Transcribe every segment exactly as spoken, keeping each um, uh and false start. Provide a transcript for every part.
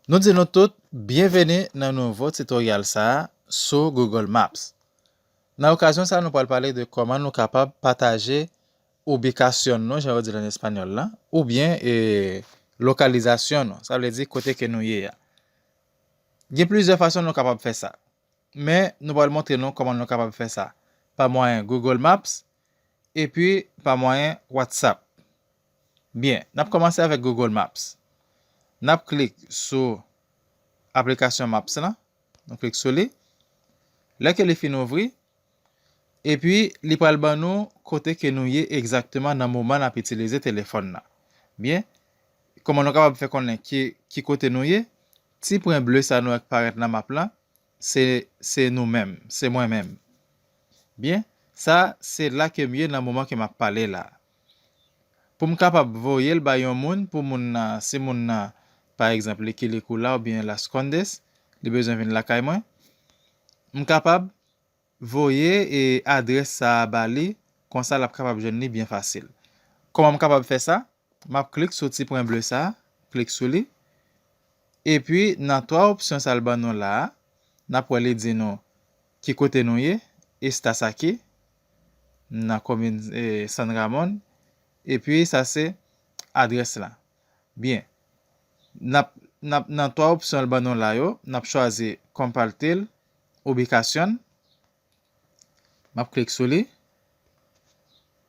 Nou di nou tout byenveni nan nouvo titoryal sa a sou Google Maps. Nan okazyon sa a, nou pral pale de kòman nou kapab pataje ubikasyon nou, jan yo di l an espanyòl la, oubyen e, lokalizasyon nou, sa vle di kote ke nou ye a. Gen plizyè fason nou kapab fè sa, men nou pral montre nou kòman nou kapab fè sa pa mwayen Google Maps epi pa mwayen WhatsApp. Byen, n ap kòmanse avèk Google Maps. N ap klik sou aplikasyon Maps lan. Nou klik sou li. Lè ke li fin ouvri, epi li pral ban nou kote ke nou ye egzakteman nan moman n ap itilize telefòn nan. Byen, kòman nou kapab fè konnen ki, ki kote nou ye? Ti pwen ble sa nou wè k parèt nan map lan, se, se nou menm, se mwen menm. Byen, sa se la ke m ye nan moman ke m ap pale la. Pou m kapab voye l bay yon moun, pou moun nan, si moun nan, pa egzanp, li Quilicura oubyen Las Condes, li bezwen vin lakay mwen, m kapab voye e adrès sa a ba li, konsa l ap kapab jwenn li byen fasil. Kòman m kapab fè sa? M ap klik sou ti pwen ble sa a, klik sou li. Epi nan twa opsyon sa l ban nou la a, n ap wè li di nou ki kote nou ye, Estás aquí, nan komin e, San Ramon. Epi sa se adrès la. Byen. N ap, n ap, nan twa opsyon l ban nou la yo, n ap chwazi compartir ubicación. M ap klik sou li.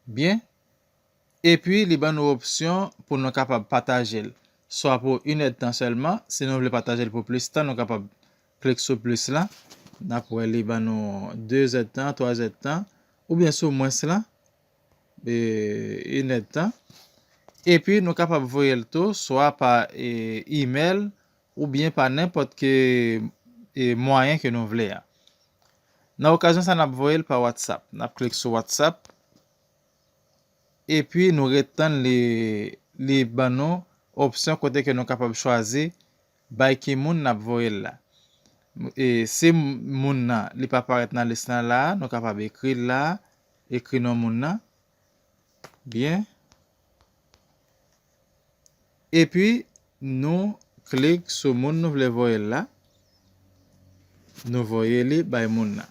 Byen. Epi li ban nou opsyon pou nou kapab pataje l. Swa pou inèdtan sèlman, si nou vle pataje l pou plis tan, nou kapab klik sou plis la. N ap wè li ban nou dezèdtan, twazèdtan, oubyen sou mwens la, e, inèdtan. Epi nou kapab voye l tou, swa pa e, imèl, oubyen pa nenpòt ke e, mwayen ke nou vle a. Nan okazyon sa, n ap voye l pa WhatsApp. N ap klik sou WhatsApp. Epi nou ret tann li, li ban nou opsyon kote ke nou kapab chwazi bay ki moun n ap voye l la. E, si moun nan, li pa parèt nan lis lan la a, nou kapab ekri l la a, ekri non moun nan. Byen. Epi, nou klik sou moun nou vle voye l la. Nou voye li bay moun nan.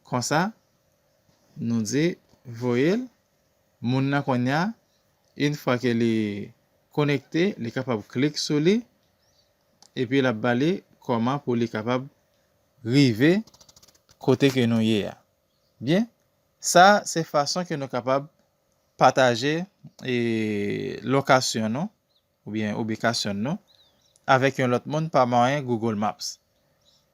Konsa, nou di voye l. Moun nan kounye a, yon fwa ke li konekte, li kapab klik sou li, epi l ap ba li kòman pou li kapab rive kote ke nou ye a. Byen, sa se fason ke nou kapab pataje e, lokasyon nou, oubyen ubikasyon nou, avèk yon lòt moun pa mwayen Google Maps.